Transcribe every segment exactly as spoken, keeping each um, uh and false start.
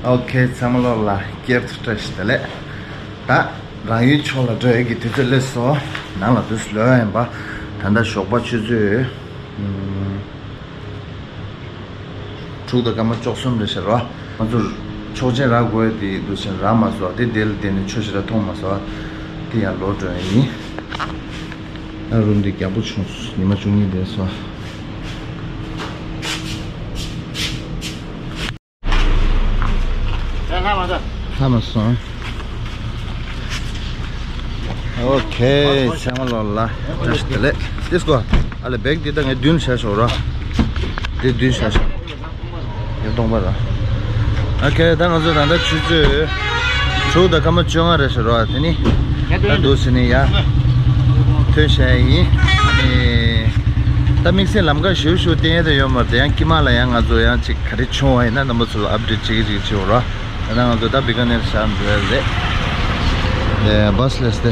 ཨོ་ཁེ། ཚང་མ་ལོག་ལ་སྐྱར་དུ་བཀྲ་ཤིས་བདེ་ལེགས། ད་རང་ཡུལ་ཕྱོགས་ལ་འགྲོ་ཡས་ཀྱི་དུས་ཚོད་སླེབས་སོང་། ནང་ལ་དུས་ལོས་ཡིན་པ། ད་ལྟ་ཞོགས་པ་ཆུ་ཚོད་ཨུམ། དྲུག་དང་སྐར་མ་བཅུ་གསུམ་རེད་ཤག་རོ། ང་ཚོར་ཆོག་མཆན་རག་དགོས་དེ་འདུག་ཕྱིན་རག་མ་སོང་། དེ་དེ་ལ་བསྡད་ནས་ཆོས་ཞེ་དྲག་མཐོང་མ་སོང་། དེ་ཡང་ལོག་འགྲོ་ཡ་ཡིན། ཨ། རུམ་དེ་རྒྱགས་པོ་བྱུང་སོང་། ཉི་མ་བཅུ་གཉིས་བསྡད་སོང་། ལྷག་མ་སོང་། ཨོ་ཁེ། ཚང་མ་ལོག་ལ་བཀྲ་ཤིས་བདེ་ལེགས། ཏིས་ཀོ། ཨ་ལེ། བེག་འདི་ད་ངས་མདུན་བཞག་ཤོག་ར། འདི་མདུན་བཞག་ཤོག་ཉིས་སྟོང་པ་ར། ཨོ་ཁེ། ད་ང་ཚོ་ད་ལྟ་ཆུ་ཚོད་དྲུག་དང་སྐར་མ་བཅོ་ལྔ་རེད་ཤག་ར། དེ་ནི་ད་འདུག་སེ་ནི་ཡ་ཐོན་བྱས་ཡིན། ཨ་ནི་ད་དམིགས་བསལ་ལམ་ཁ་ཞུ་ཞུ་བསྟན་ཡས་ད་ཡོད་མ་རེད། ཡང་དཀྱིལ་མ་ལ་ཡང་ང་ཚོ་ཡང་ཅིག་ག་རེ་བྱུང་བ་ཡིན་ན་རྣམ་པ་ཚོ་ལ་ཨབ་ཌེཊ་ཅིག་ཅིག་བྱེད་འོ་ར། ད་ང་ཚོ་ད་བི་ཀ་ནེར་ཤར་འགྲོ་ཡ་རེད། ཨེ། བྷ་སི་སླེབས་ཏེ།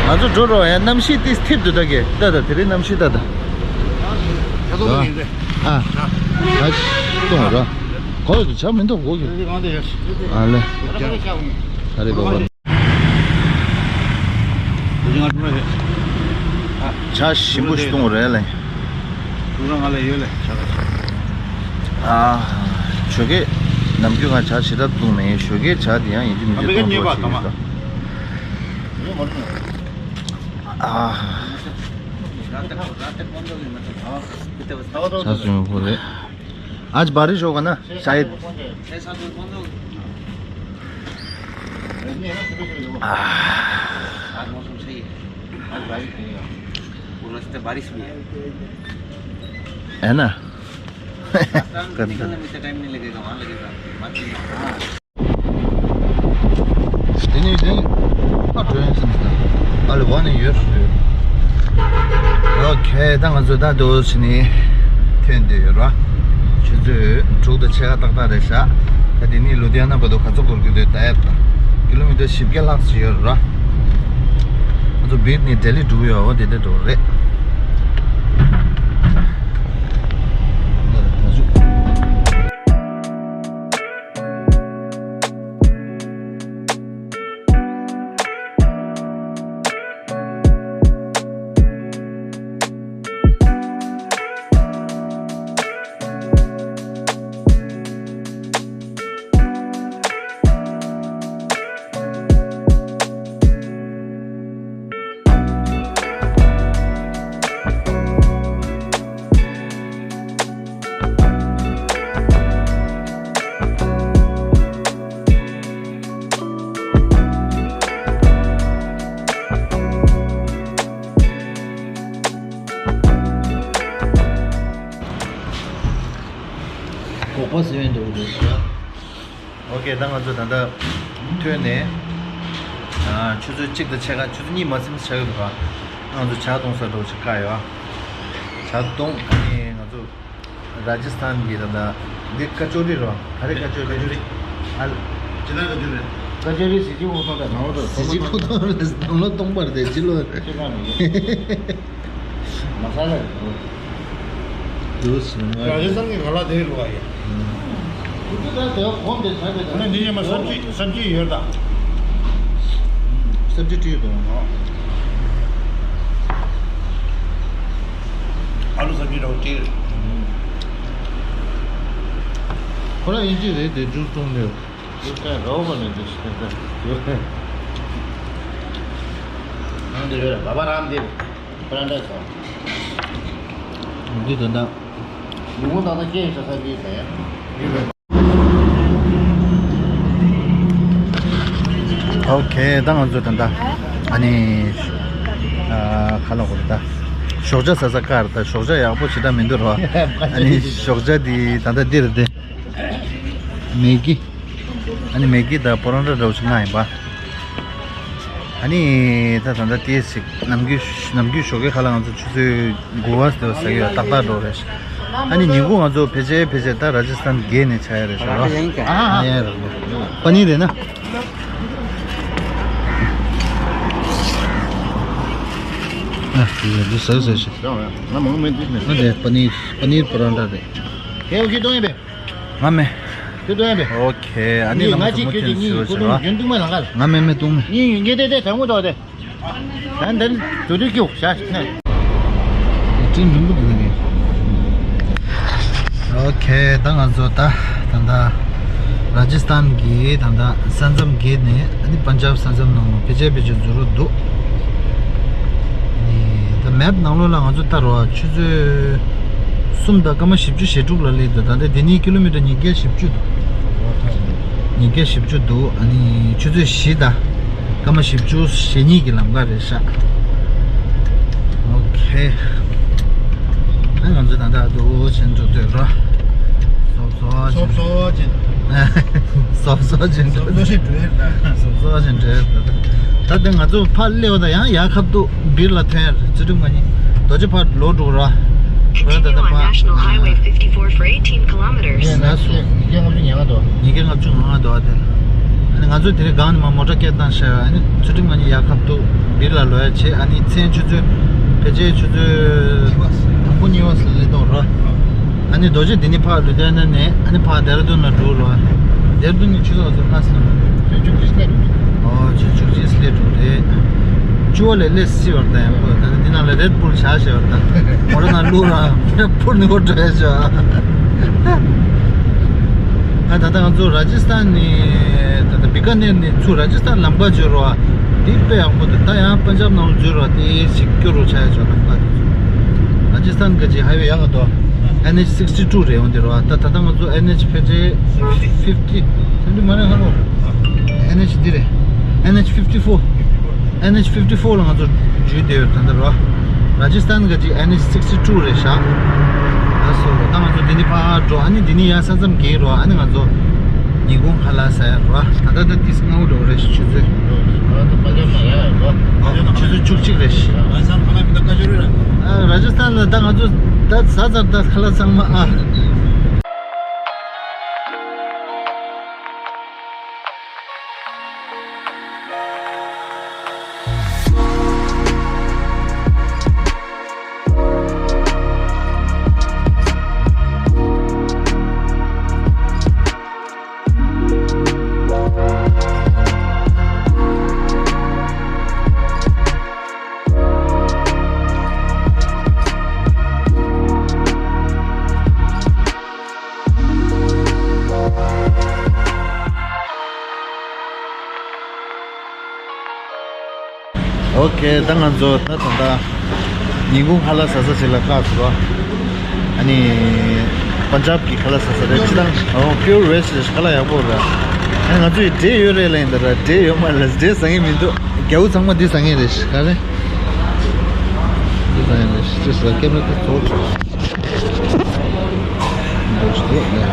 ང་ཚོ་འགྲོ་རོགས། ཡ། གནམ་གཤིས་ཏིས་ཐིབ་འདུག་ད་གེ། ལྟ་ད། དེ་རིང་གནམ་གཤིས་ལྟ་ད། ཨ། ད་གཏོང་ར། གོ་ཡོད་དུ་ཆ་མི་འདུག་གོ་གི། ཨ་ལེ། ཨ་རེ་གོ་གོ། ཇ་ཞིམ་པོ་ཞིག་བཏུང་རེད་ལེ། ཐུགས་རང་ང་ལ་ཡོད་ལེ། ཇ་ག་ཨ། ཞོགས་ཀས་ནམ་རྒྱུན་ང་ཇ་ཞེ་དྲག་བཏུང་མེད། ཞོགས་ཀས་ཇ་དེ་ཡང་ཡིན་གཅིག་མིན་གཅིག་བཏུང་རོགས་བྱེད་ཀྱི་ཡོད། ཨ། ཇ་བཟོས་ཡོང་གི་རེད། आज बारिश होगा ना शायद। आज मौसम सही है। आज बारिश नहीं है। पूरा हफ्ते बारिश भी है। है ना? रास्ता निकलने में इतना टाइम नहीं लगेगा, वहाँ लगेगा। बाकी དེ་ནས་དེ་ཕར་འགྲོ་ཡིན་ཟེར་ན། ཨ་ལེ། བ་ནི་ཡོད་རེད། ཨོ་ཁེ། ད་ང་ཚོ་ད་འདུག་སེ་ནི་ཐོན་བསྡད་ཡོད་ར། ཆུ་ཚོད་དྲུག་དང་ཕྱེད་ཀ་ཏག་ཏག་རེད་ཤག་ད་དེ་ནས་ལུ་དྷི་ཡ་ན་བར་དུ་ག་ཚོད་འགོར་གྱི་འདུག་ད་ཡར་ད་ཀི་ལོ་མི་ཊར་བཞི་བརྒྱ་ལྷག་ཙམ་ཡོད་ར། ང་ཚོ་བིར་ནས་ལྡི་ལི་འགྲོ་གི་ཡོད། འོ་དེ་འདྲ་འགྲོ་གི་རེད། ད་ད་ཚོད། སྒོག་པ་ཟེར་བའི་འདྲ་བོ་རེད་ཤག་ཨོ་ཁེ། ད་ང་ཚོ་ད་ལྟ་ཐོན་ནས་ཨ་ཆུ་ཚོད་གཅིག་དང་ཕྱེད་ཀ། ཆུ་ཚོད་གཉིས་མ་ཟིན་ཙམ་ཆགས་ཡོད་འདུག་ག་ང་ཚོ་ཇ་བཏུང་ས་འདྲ་བོ་ཞིག་བཀག་ཡོད། ཇ་བཏུང་། ཨ་ནི་ང་ཚོ་ར་ཇི་སི་ཐན་གྱི་ད་ལྟ་འདི་ཀ་ཅོ་རི་རོ། ག་རེ་ཀ་ཅོ་རི། ཀ་ཅོ་རི། ཨ་ལ། ཅི་ན་ཀ་ཅོ་རི། ཀ་ཅོ་རི་གཟི་བརྗིད་ཕུན་སུམ་ཚོགས་པ་ནང་ལོ་དང་། གཟི་བརྗིད་ཕུན་སུམ་ཚོགས་པ་རེད། ནང་ལོ་སྟོང་པ་རེད། སྤྱི་ལོ་རེད། ཅི་ག་མི་ཡོད། མ་ས་ལ་རེད། ར་ཇི་སི་ཐན་གྱི་ང་ལ་དེ་རུ་བ་ཡོད། ཁོ་ཚོ་ད་དེ་གོམ་དེ་ཚར་བས། ཨ་ནི་འདི་ཉི་མ་སབ་ཇི་སབ་ཇི་ཡོད་ད། སབ་ཇི་བྲིས་དང་། ཨ་ལུ་སབ་ཇི་རོ་བྲིས། ཁོ་རང་ཡིན་གཅིག་རེད་དེ། ཇུས་བཏུང་ནས་ཇུས་ཀ་རོ་བ་ནས་དེ་ཤེས་ད། ཨ་འདི་རེད། བ་བ་རམ་དེ། པ་ར་ཊ་ཟ། འདི་ད་ལྟ། ལུས་ཕུང་ཏག་ཏག་སྐྱེས་ས་ས་འདི་ད་ཡ། ཨོ་ཁེ། ད་ང་ཚོ་ད་ལྟ་ཨ་ནི་ཨ་ཁ་ལག་གོ་ད་ཞོགས་ཇ་ཟ་ས་ཀར། ད་ཞོགས་ཇ་ཡག་པོ་ཞེ་དྲག་མི་འདུག་རོ། ཨ་ནི་ཞོགས་ཇ་འདི་ད་ལྟ་འདི་རེད་དེ། མེ་གི། ཨ་ནི་མེ་གི་དང་པོ་རོ་ཊ་འདྲ་བོ་ཞིག་མངགས་ཡིན་པ། ཨ་ནི་ད་ད་ལྟ་ཏོག་ཙམ་ནམ་རྒྱུན་ནམ་རྒྱུན་ཞོགས་ཀའི་ཁ་ལག་ང་ཚོ་ཆུ་ཚོད་དགུ་པ་དེ་བ་ཟ་གི་ཡོད། ཏག་ཏག་འགྲོ་རེད། ཨ་ནི་ཉིན་གུང་ང་ཚོ་ཕལ་ཆེར་ཕལ་ཆེར་ད་ར་ཇི་སི་ཐན་བརྒལ་ནས་ཆགས་ཡ་རེད་ཤག་ར། ཨ་ཡ་ར། པ་ནིར་རེད་ན། ཨ་འདི་ཟ་ཟ་ཞིག་ང་མང་མེད་འདི་ནས། ཨ་དེ་པ་ནིར་པ་ནིར་པ་རོ་ཊ་རེད། ཨེ་ཨོ་ཁེ་གཏོང་ཡིན་པས། ང་མེད། ཁྱོད་གཏོང་ཡིན་པས། ཨོ་ཁེ། ཨ་ནི་ང་ལ་ཚོ་མུ་མཐུད་ནས་ཟེར་བ་ཞིག་ར། ང་མེད་མེད་གཏོང་མེད། ངས་ངས་དེ་དེ་དྲང་མོ་དོ་དེ། ཨ་འདི་ནི་དུ་དུ་སྐྱོ་བྱ་ཞིག་ནས། ཅིན་མིན་པོ་འདུག་ནས། ཨོ་ཁེ། ད་ང་ཚོ་ད་ད་ད་ར་ཇི་སྟན་གྱི་ད་ད་ས་མཚམས་བརྒལ་ནས་ཨ་ནི་པན་ཇབ་ས་མཚམས་ནང་ལ་ཕལ་ཆེར་ཕལ་ཆེར་འཛུལ་རོགས་འདུག་ནི་ད་མེབ་ནང་ལོགས་ལ་ང་ཚོ་ལྟ་རོགས་ཆུ་ཚོད་གསུམ་དང་སྐར་མ་བཞི་བཅུ་ཞེ་དྲུག་ལ་སླེབས་འདུག་ད་ལྟ་འདི་ནས་ཀི་ལོ་མི་ཊར་ཉིས་བརྒྱ་བཞི་བཅུ་འདུག་ཉིས་བརྒྱ་བཞི་བཅུ་འདུག་ཨ་ནི་ཆུ་ཚོད་བཞི་དང་སྐར་མ་བཞི་བཅུ་ཞེ་གཉིས་ཀྱི་ལམ་ཁ་རེད་ཤག་ཨོ་ཁེ། ཨ་ང་ཚོ་ད་ལྟ་འདུག་ཕྱིན་འགྲོ་འདོད་རོ། སོབ་སོབ་སོབ་སོབ་ཅན། སོབ་སོབ་ཅན་འགྲོ། སོབ་སོབ་ཅན་འགྲོ་ཡ་ད། སོབ་སོབ་ཅན་འགྲོ་ཡ་ད། ད་ལྟ་ང་ཚོ་ཕར་སླེབས་པ་དང་ཡང་ཡར་ཁ་ཐུག་སྦིར་ལ་ཐོན་ཡ་རེད། ཚུལ་ཁྲིམས་ང་གཉིས་རྡོ་རྗེ་ཕར་ལོག་འགྲོ་ར། Continue on National Highway fifty-four for eighteen kilometers. ཡིན་ན་སུ། ཉིས་བརྒྱ་ལྔ་བཅུ་ང་ལྔ་འདུག་ཉིས་བརྒྱ་ལྔ་བཅུ་ང་ལྔ་འདུག་ཨ་དེ། ཨ་ནི་ང་ཚོ་དེ་རིང་སྒང་ནས་མ་མོ་ཊ་སྐད་བཏང་ཤག་ཨ་ནི་ཚུལ་ཁྲིམས་ང་གཉིས་ཡར་ཁ་ཐུག་སྦིར་ལ་ལོག་ཡ་བྱས། ཨ་ནི་མཚན་ཆུ་ཚོད་ཕལ་ཆེར་ཆུ་ཚོད་དང་པོ་གཉིས་པ་ལ་སླེབས་འདུག་ར། ཨ་ནི་རྡོ་རྗེ་འདི་ནས་ཕར་ལུ་དེ་ནས་ནས་ཨ་ནི་ཕར་ལྡེ་ར་ལྡུན་ལ་འགྲོ་ར། ལྡེ་ར་ལྡུན་ནས་ཆུ་ཚོད་ལ་ཚོད་ཁ་སང་ཆུ་བཅུ་གཅིག་སླེབས་འགྲོ། ཨོ་ཆུ་བཅུ་གཅིག་སླེབས་འགྲོ་རེད། བཅུ་བ་ལས་སླེབས་སྲིད་པར་ད་ཡང་ཁོ་ད་ནི་འདི་ནང་ལ་རེད་པུལ་བྱ་ཞེས་པར་ད་མོ་ར་ནང་བླུག་ར་རེད་པུལ་ནི་ཁོ་འགྲོ་ཡ་ཞོ། ཨ་ད་ལྟ་ང་ཚོ་ར་ཇི་སྟན་ནས་ད་ལྟ་བི་ཀ་ནེར་ནས་ཚུར་ར་ཇི་སྟན་ལམ་ཁ་འཇུ་རོགས་འདི་དཔེ་ཡག་པོ་འདུག་ད་ཡང་པན་ཇབ་ནང་ལ་འཛུལ་རོགས་དེ་ཞིག་སྐྱོ་རུ་ཆ་ཡ་ཆོག་ལམ་ཁ་དེ་ཚོ། ར་ཇི་སྟན་ག་ཅི་ཧའི་ཝེ་ཡག་ག་དོ། ཨེན་ཨེཆ་སིག་སི་ཊི་ཊུ་རེད་འོང་དེ་རོ། ད་ད་ལྟ་ང་ཚོ་ཨེན་ཨེཆ་ཕལ་ཆེར་ཕིབ་ཊི། སེབ་ཊི་མ་རེད་ཧ་ལོ། ཨེན་ཨེཆ་འདི་རེད། ཨེན་ཨེཆ་ཕིབ་ཊི་ཕོར། ཨེན་ཨེཆ་ཕིབ་ཊི་ཕོར་ལ་ང་ཚོ་འཇུས་བསྡད་ཡོད་ད་ལྟ་རོ། ར་ཇི་སྟན་ག་ཅི་ཨེན་ཨེཆ་སིག་སི་ཊུ་རེད་ཤག་ཨ་སོ་ད་ང་ཚོ་འདི་ནི་ཕར་འགྲོ། ཨ་ནི་འདི་ནི་ཡང་ས་མཚམས་བརྒལ་རོ། ཨ་ནི་ང་ཚོ་ཉིན་གུང་ཁ་ལག་ཟ་ཡ་རོ། ད་ལྟ་ད་ཏིས་སྔ་བོ་འགྲོ་རེད་ཤག་ཆུ་ཚོད། ཆུ་ཚོད་བཅུ་གཅིག་རེད་ཤག་ཨ་ར་ཇི་སྟན་ལ་ད་ང་ཚོ་ད་ཟ་ཚར་ད་ཁ་ལག་ཚང་མ་ཨ། ཨོ་ཁེ། ད་ང་ཚོ་ད་ད་ད་ཉིན་གུང་ཁ་ལག་ཟ་ས་ཞིག་ལ་ཁག་སོ། ཨ་ནི་པན་ཇབ་གི་ཁ་ལག་ཟ་ས་རེད། ཅི་དང་ཨོ་པིའུར་ཝེ་ཇི་རེད། ཁ་ལག་ཡག་པོ་རེད། ཨ་ནི་ང་ཚོ་ཡི་འབྲས་ཡོད་རེད་ལབ་ཡིན་ད་ར། འབྲས་ཡོད་མ་རེད། འབྲས་ཟ་ངེས་མི་འདུག་རྒྱ་བོ་ཚང་མ་འདི་ཟ་ངེས་རེད། ག་རེ་འདི་ཟ་ངེས་རེད། ཅི་ཟ་ཀེམ་ར་དེ་ཚོ་ཚོ། འདུག་འདུག་ནས།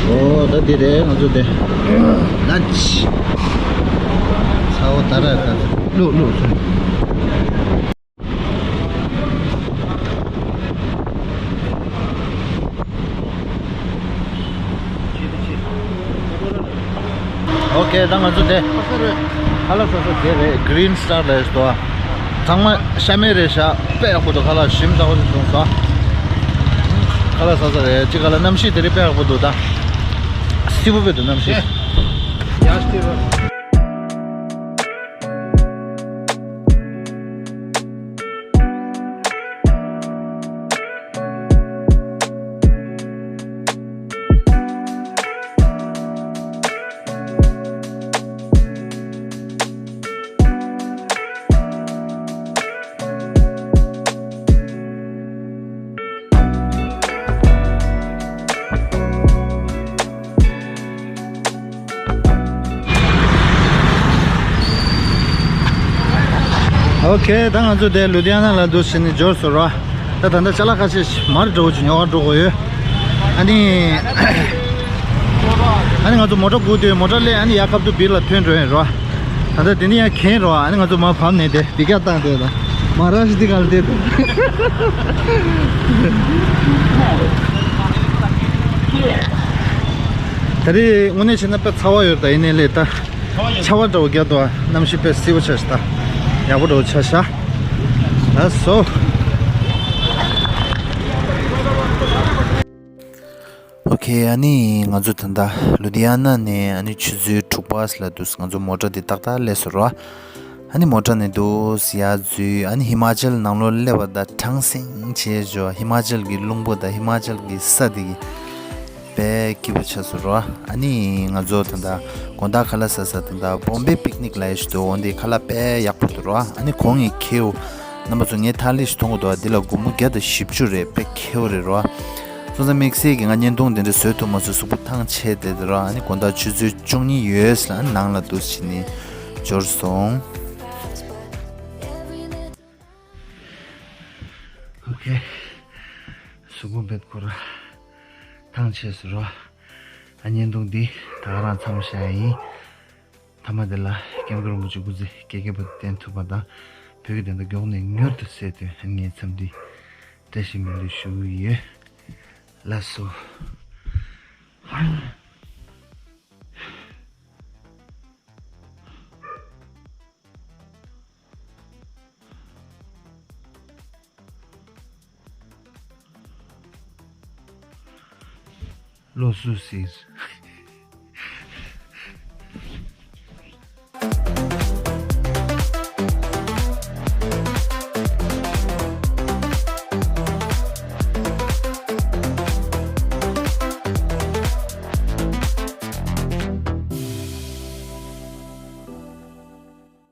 ཨོ་ད་འདི་རེད་ང་ཚོ་དེ། ལན་ཆི། ཚ་བོ་ད་ར་ད་ལུག་ལུག་ཚོ། ཨོ་ཁེ། ད་ང་ཚོ་དེ་ཁ་ལག་ཟ་ས་དེ་རེད། གྷི་རིན་སི་ཊར་ལབ་ཡས་འདུག་ཚང་མ་ཤ་མེད་རེད་ཤག་དཔེ་ཡག་པོ་འདུག་ཁ་ལག་ཞིམ་ཚ་པོ་ཞིག་བྱུང་སོང་། ཁ་ལག་ཟ་ས་རེད། ཅི་ཁ་ལག་གནམ་གཤིས་དེ་རིང་དཔེ་ཡག་པོ་འདུག་ད་བསིལ་པོ་དཔེ་འདུག་གནམ་གཤིས། ཡ་སྟེ་རོ། ཨོ་ཁེ། ད་ང་ཚོ་དེ་ལུ་དྷི་ཡ་ན་ལ་འདུག་སེ་ནས་འབྱོར་སོང་ར། ད་ད་ལྟ་ཅ་ལག་ཁ་ཤས་མར་འགྲོ་གི་ཉོ་ག་འགྲོ་གི་ཡོད། ཨ་ནི་ཨ་ནི་ང་ཚོ་མོ་ཊ་སྒུག་དུས་མོ་ཊ་སླེབས། ཨ་ནི་ཡར་ཁ་ཐུག་སྦིར་ལ་ཐོན་འགྲོ་ཡིན་ར། ད་ལྟ་དེ་ནི་ཡང་གན་ར། ཨ་ནི་ང་ཚོ་མར་བབས་ནས་དེ་བི་ཀ་བཏང་དེ་ད་མ་ར་ཤི་དི་ག་ལ་དེ་ད། ད་རེས་དངོས་གནས་བྱས་ན་དཔེ་ཚ་བ་ཡོད་ད། ཡིན་ནའི་ལས་ད། ཆར་པ་འདྲ་བོ་བརྒྱབ་འདུག་ཨ་གནམ་གཤིས་དཔེ་བསིལ་པོ་ཆགས་ཤག་ད་ཡག་པོ་འདྲ་བོ་ཆགས་ཤག་ལགས་སོ། ཨ་ནི་ང་ཚོ་ད་ལྟ་ལུ་དྷི་ཡ་ན་ནས་ཨ་ནི་ཆུ་ཚོད་དྲུག་པ་ལ་འདུག་ང་ཚོ་མོ་ཊ་འདི་ཏག་ཏག་སླེབས་སོང་ར། ཨ་ནི་མོ་ཊ་ནས་འདུག་ཡར་འཛུལ། ཨ་ནི་ཧི་མ་ཅལ་ནང་ལོགས་སླེབས་པ་དང་གྲང་སིང་བྱས་བྱུང་། ཧི་མ་ཅལ་གྱི་རླུང་བུ་དང་ཧི་མ་ཅལ་གྱི་ས་དེ་གི་དཔེ་སྐྱིད་པོ་ཆགས་སོང་ར། ཨ་ནི་ང་ཚོ་ད་ལྟ་དགོང་དག་ཁ་ལག་ཟ་ས་ད་ལྟ་བོམ་བེ་པིག་ནིག་ལབ་ཡས་ཞིག་འདུག་འོ་འདི་ཁ་ལག་དཔེ་ཡག་པོ་འདུག་ར། ཨ་ནི་གོང་གི་ཁེའུ་རྣམ་པ་ཚོ་ངས་ཐག་ལི་ཞིག་མཐོང་གི་འདུག་འདི་ལ་སྒོར་མོ་བརྒྱ་དང་བཞི་བཅུ་རེད། དཔེ་ཁེའུ་རེད་ར། སོང་ཙང་དམིགས་བསལ་གྱི་ང་བརྙན་ཐུང་འདི་འདྲ་བཟོས་ཐུབ་མ་སོང་། གཟུགས་པོ་ཐང་ཆད་བསྡད་འདུག་ར། ཨ་ནི་དགོང་དག་ཆུ་ཚོད་བཅུ་གཉིས་ཡོལ་ལ་ནང་ལ་འདུག་ཕྱིན་ནས་འབྱོར་སོང་། ཨོ་ཁེ། གཟུགས་པོ་བེད་ཁོ་ར་ཐང་ཆད་སོང་ར། ཨ་བརྙན་ཐུང་འདི་ད་ག་རང་མཚམས་བཞག་ཡིན། མཐའ་མ་དེ་ལ་སྐྱབས་མགོན་རིན་པོ་ཆེ་སྐུ་ཚེ་བསྐལ་བརྒྱ་བརྟན་ཐུབ་པ་དང་། བོད་ཀྱི་བདེན་མཐའ་མགྱོགས་ནས་མྱུར་དུ་གསལ་ཏེ་ངའི་འཚམས་འདྲི་བཀྲ་ཤིས་སྨོན་འདུན་ཞུ་གི་ཡོད། ལགས་སོ། བློ་སུ་སིར།